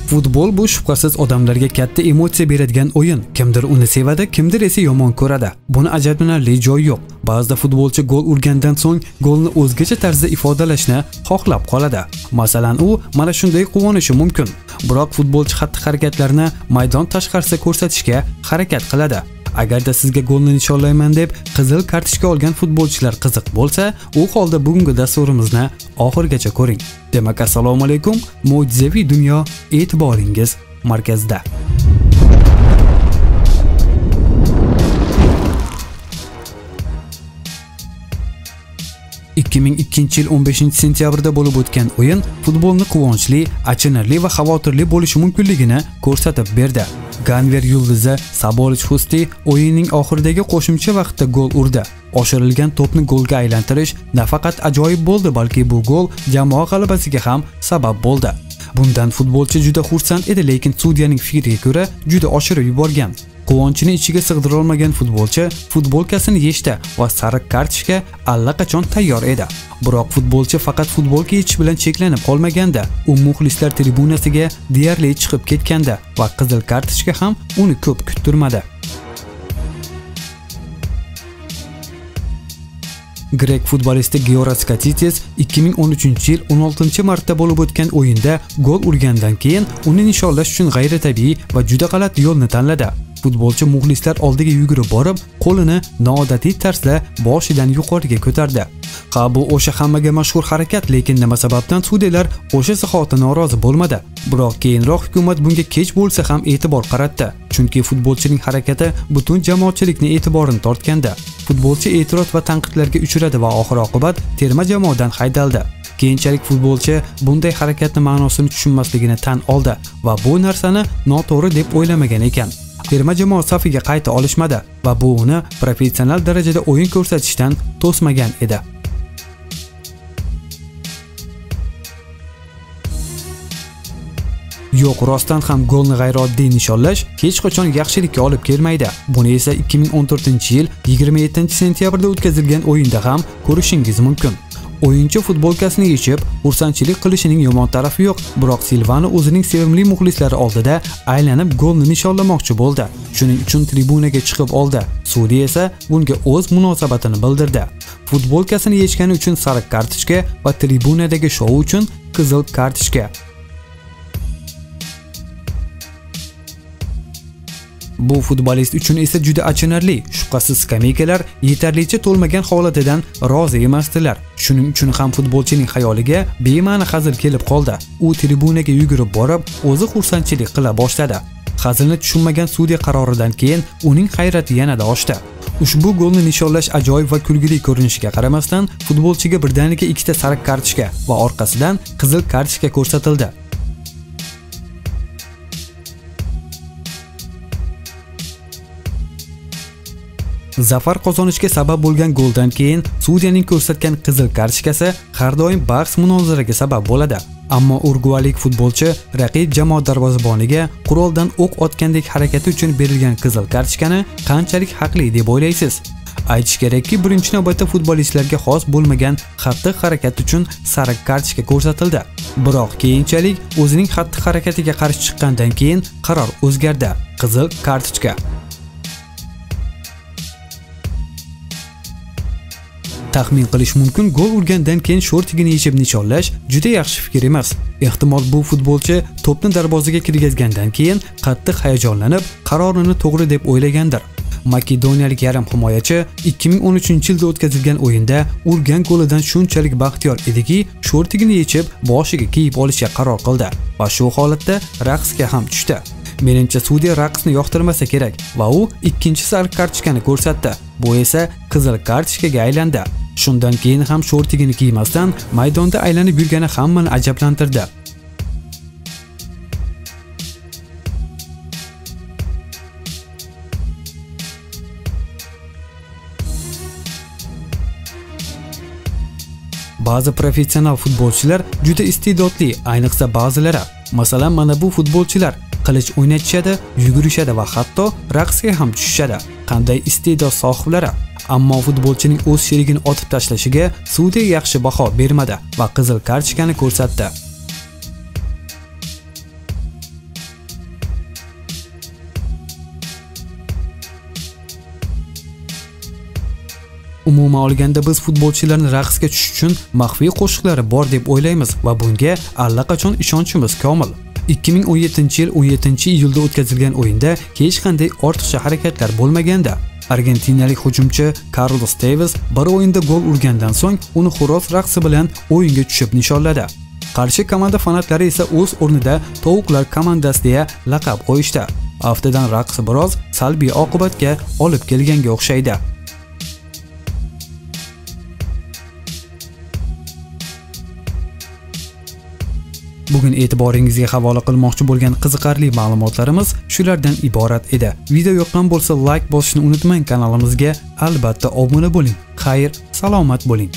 Futbol bu shubhasiz odamlarga katta emotsiya beradigan o'yin. Kimdir uni sevadi, kimdir esa yomon ko'radi. Buni ajablanarli joyi yo'q. Ba'zida futbolchi gol urgandan so'ng golni o'zgacha tarzda ifodalashni xohlab qoladi. Masalan, u mana shunday quvonishi mumkin. Biroq futbolchi xatti-harakatlarni maydon tashqarisida ko'rsatishga harakat qiladi. Agarda sizga golni nishonlayman deb qizil kartochka olgan futbolchilar qiziq bo'lsa, u holda bugungi dasturimizni oxirigacha ko'ring. Demak, assalomu alaykum, mo'jizaviy dunyo e'tiboringiz markazida. 2002-yil 15-sentyabrda bo'lib o'tgan o'yin futbolni quvonchli, achinarli va xavotirli bo'lishi mumkinligini ko'rsatib berdi. Ganver yulduzi Sabolich Husti o'yinning oxiridagi qo'shimcha vaqtda gol urdi. Oshirilgan to'pni golga aylantirish nafaqat ajoyib bo'ldi, balki bu gol jamoa g'alabasiga ham sabab bo'ldi. Bundan futbolchi juda xursand edi, lekin sudyaning fikriga ko'ra juda oshirib yuborgan. Quvonchini ichiga sig'dira olmagan futbolchi futbolkasini yechdi va sariq kartochka allaqachon tayyor edi. Biroq futbolchi faqat futbolka yechish bilan cheklanib qolmaganda, u muxlislar tribunasiga deyarli chiqib ketganda va qizil kartochka ham uni ko'p kuttirmadi. Grek futbolisti Georgios Katitis 2013-yil 16-martda bo'lib o'tgan o'yinda gol urgandan keyin uni nishonlash uchun g'ayritabiiy va juda g'alati yo'lni tanladi. Futbolchi muxlislar oldiga yugurib borib, qo'lini noodatiy tarzda boshidan yuqoriga ko'tardi. Ha, bu o'sha hammaga mashhur harakat, lekin nima sababdan sudyalar o'sha zahoti norozi bo'lmadi? Biroq keyinroq hukumat bunga kech bo'lsa ham e'tibor qaratdi, chunki futbolchining harakati butun jamoatchilikning e'tiborini tortgandi. Futbolchi e'tiroz va tanqidlarga uchradi va oxir-oqibat terma jamoadan haydaldi. Keyinchalik futbolchi bunday harakatning ma'nosini tushunmasligini tan oldi va bu narsani noto'g'ri deb o'ylamagan ekan. Terma jamoa safiga qayta olishmadi va bu uni professional darajada o'yin ko'rsatishdan to'smagan edi. Yo'q, rostdan ham golni g'ayrioddiy nishonlash hech qachon yaxshilikka olib kelmaydi. Buni esa 2014-yil 27-sentyabrda o'tkazilgan o'yinda ham ko'rishingiz mumkin. O'yinchi futbolkasini yechib, xursandchilik qilishining yomon tarafi yo'q, biroq Silvano o'zining sevimli muxlislari oldida aylanib golni nishonlamoqchi bo'ldi. Shuning uchun tribunaga chiqib oldi. Sudya esa bunga o'z munosabatini bildirdi. Futbolkasini yechgani uchun sariq kartochka va tribunadagi shou uchun qizil kartochka. Bu futbolist uchun esa juda achinarli. Shubhasiz skameykalar yetarlicha to'lmagan holatidan rozi emasdilar. Shuning uchun ham futbolchining xayoliga bema'ni hazil kelib qoldi. U tribunaga yugurib borib, o'zi xursandchilik qila boshladi. Hazilni tushunmagan sudya qaroridan keyin uning hayrati yanada oshdi. Ushbu golni nishonlash ajoyib va kulgili ko'rinishiga qaramasdan, futbolchiga birdaniga ikkita sariq kartochka va orqasidan qizil kartochka ko'rsatildi. Zafar qozonishga sabab bo'lgan goldan keyin sudyaning ko'rsatgan qizil kartochkasi har doim bahs munozaraga sabab bo'ladi. Ammo urugvaylik futbolchi raqib jamoa darvozaboniga quroldan o'q otgandek harakati uchun berilgan qizil kartochkani qanchalik haqli deb o'ylaysiz? Aytish kerakki, birinchi navbatda futbolistlarga xos bo'lmagan xatti-harakat uchun sariq kartochka ko'rsatildi. Biroq keyinchalik o'zining xatti-harakatiga qarshi chiqqandan keyin qaror o'zgardi. Qizil kartochka. Taxmin qilish mumkin, gol urgandan keyin shortigini yechib nishonlash juda yaxshi fikr emas. Ehtimol bu futbolchi to'pni darvozaga kirgizgandan keyin qattiq hayajonlanib, qarorini to'g'ri deb o'ylagandir. Makedoniyalik yarim himoyachi 2013-yilda o'tkazilgan o'yinda urgan golidan shunchalik baxtiyor ediki, shortigini yechib boshiga kiyib olishga qaror qildi va shu holatda raqsga ham tushdi. Menimcha sudya raqsni yoqtirmasa kerak va u ikkinchi sariq kartochkani ko'rsatdi. Bu esa qizil kartochkaga aylandi. Shundan keyin ham shortigini kiymasdan maydonda aylanib yurgani hammani ajablantirdi. Ba'zi professional futbolchilar juda iste'dodli, ayniqsa ba'zilari. Masalan, mana bu futbolchilar qilich o'ynatishadi, yugurishadi va hatto raqsga ham tushishadi. Qanday iste'dod sohiblari! Ammo futbolchining o'z sherigini otib tashlashiga sudya yaxshi baho bermadi va qizil kartochkani ko'rsatdi. Umuman olganda biz futbolchilarni raqsga tushish uchun maxfiy qo'shiqlari bor deb o'ylaymiz va bunga allaqachon ishonchimiz komil. 2017-yil 17-iyulda o'tkazilgan o'yinda hech qanday ortiqcha harakatlar bo'lmaganda argentinalik hujumchi Carlos Tevez bir o'yinda gol urgandan so'ng uni xo'roz raqsi bilan o'yinga tushib nishonladi. Qarshi komanda fanatlari esa o'z o'rnida tovuqlar komandasi deya laqab qo'yishdi. Aftidan raqs biroz salbiy oqibatga olib kelganga o'xshaydi. Bugun e'tiboringizga havola qilmoqchi bo'lgan qiziqarli ma'lumotlarimiz shulardan iborat edi. Video yoqqan bo'lsa like bosishni unutmang, kanalimizga albatta obuna bo'ling. Xayr, salomat bo'ling.